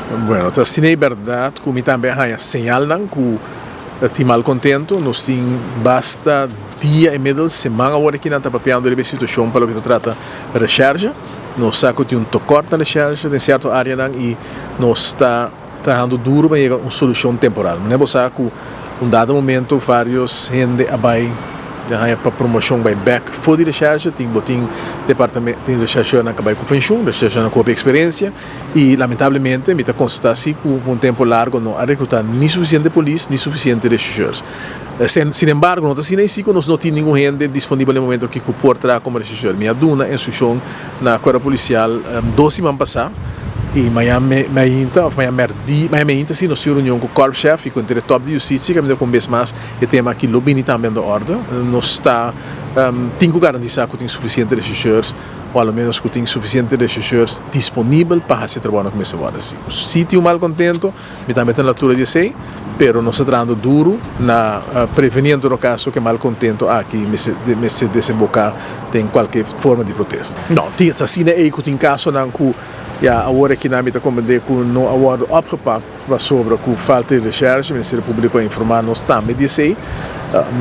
Bueno, ta asina e bèrdat ku mi tambe a haña señalnan ku tin malkontentu. Nos tin basta dia inmiddels siman awor aki nan ta papiando riba e situashon pa loke ta trata reshèrshe. Nos sa ku tin un tokòrt na reshèrshe den sierto áreanan i nos ta trahando duru pa yega un solushon temporal. Manera bo sa ku un dado momento vários hende a bai haña pa promoshon bai bèk for di reshèrshe. Tin bo tin departamento tin reshèrshernan ku a bai ku penshun, reshèrshernan ku hopi eksperensia. I lamentablemente mi ta konstatá si ku pa un tempu largo no a rekrutá ni sufisiente polis ni sufisiente reshishers. Sin embargo no ta asina i si ku nos no tin ningun hende disponibel na e momento aki ku por traha komo reshisher. Mi a duna instrukshon na Kuerpo Polisial dos siman pasá i mañan meinta òf mañan mèrdi mañan meinta si nos tin un reunion ku Korpschef i ku henter e tòp di Justisia kaminda ku un bes mas e tema aki lo bini tambe anda òrde. Nos ta tin ku garantisá ku tin sufisiente reshishers. o a lo menos ku tin sufisiente rechercheurs disponibel pa hasi e trabounan ku mester wòrdu hasi. Ku si tin un malkontento, mi tambe ta na altura di esei, pero nos ta trahando duru na prevení en todo kaso ku e malkontento aki mester mester desemboká den kualke forma di protesta. No, tin asina ei ku tin kasonan ku ya awor akinan mi ta komprendé ku no a wòrdu opgepakt Pasobra ku falta di reshershi, Ministerio Públiko a informá nos tambe di esei.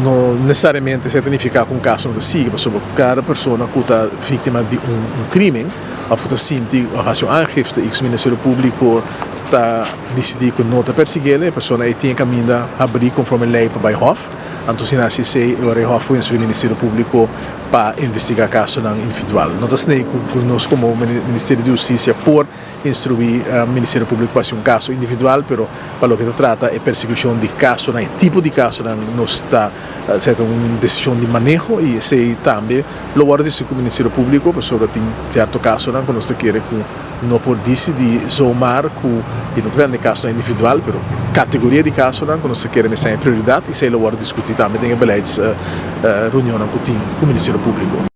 No nesesariamente esei ta nifiká ku un kaso no ta sigui, pasobra ku kada persona ku ta víktima di un krímen òf ku ta sinti òf hasi un aangifte i ku Ministerio Públiko ta disidí ku no ta persiguiel, e persona ei tin e kaminda habrí konforme lei pa bai hòf. Anto si nan hasi esei, e ora e hòf por instruí Ministerio Públiko pa investigá kasonan individual. No ta asina ku nos komo Ministerio di Hustisia por. Instruí Ministerio Públiko pa hasi un kaso individual, pero pa loke ta trata e persekushon di kasonan, e tipo di kasonan, nos ta seta un desishon di maneho i esei tambe lo wòrdu diskutí ku Ministerio Públiko pasobra tin sierto kasonan ku nos ta kere ku no por disidí zomaar ku i no ta bende kasonan individual, pero kategoria di kasonan ku nos ta kere mester haña prioridat i esei lo wòrdu diskutí tambe den e beleidsreunionnan ku tin ku Ministerio Públiko.